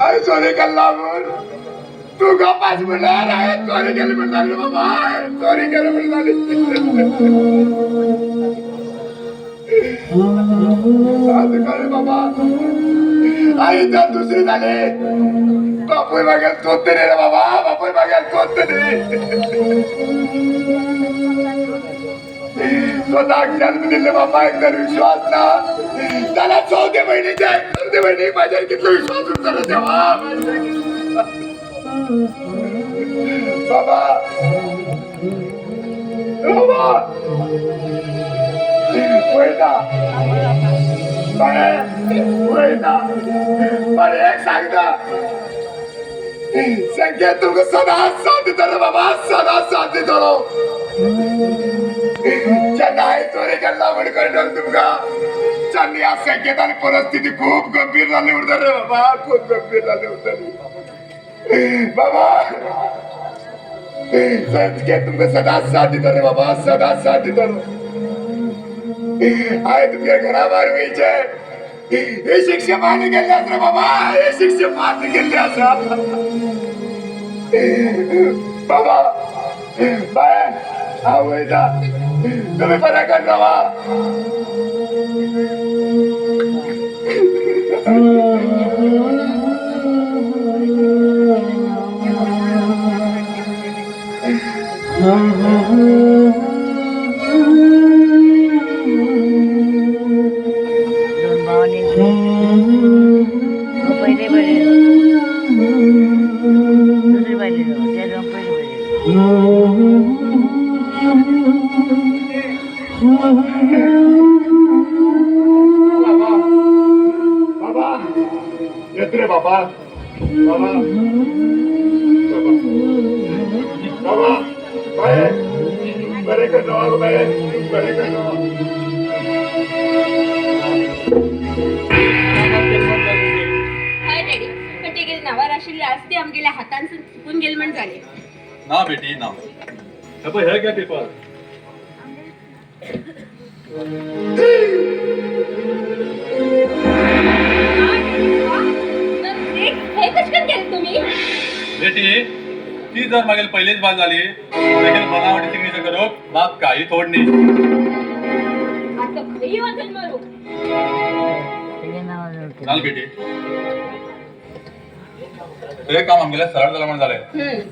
अरे चोरी केल्ला म्हूण तूं गपास म्हणल्यार हांवें चोरी केली म्हण जाली बाबा, चोरी केली म्हण जाली. आतां बाबा, आई तर दुसरी झाली. बापूय मागेल तोच तरी रे बाबा, बापूय मागेल तोच तरी. स्वतःक जन्म दिले बाबा, एक जर विश्वास ना त्याला चौथे महिन्याच्या, चौथे महिने माझ्यावर कितला विश्वास उरतो रे तेव्हा बाबा. बाबा, वयता बरे, वयता. पण एक सांगता, संकेत तुमका सदा साथ दितलो रे बाबा, सदा साथ दितलो. जेन्ना हांवें चोरी केल्ला म्हण कळटलो तुमकां, जेन्ना ह्या संकेतान परिस्थिती खूब गंभीर जाल्ली उरता रे बाबा, खूब गंभीर जाल्ली उरतली बाबा. संकेत तुमकां सदांच साथ दितलो रे बाबा, सदांच साथ दितलो. हांवें तुमच्या घरा भायर वयचें ही शिक्षा मान्य केल्ली आसा रे बाबा, ही शिक्षा मान्य केल्ली आसा बाबा. बाय, हांव वयता, तुम्ही बरें कर रावा. दोन भावांनी पहिले पहिले, दुसरी पहिले, त्या दोन पहिले पहिले. बाबा, बाबा, येत रे बाबा. बाबा, बाबा, बाबा, बाय, बरें कर रावा बाय, बरें कर रावा. हय डॅडी, पण तेगेले नांवार आशिल्ली आस्ती आमगेल्या हातांसून चुकून गेली म्हण जाले. ना बेटी, ना. हे पळय, हे घे पेपर. हे कशें करून केलें तुमी? बेटी, ती जर मागीर पहिलीच बाज जाली, तेगेल बनावटी सिग्नेचर करूंक बाप काही थोड न्ही. आतां खंय वचून मरूं. तेगे नांव. चाल बेटी, हे काम आमगेलें सरळ जालां म्हण जालें. हम्म.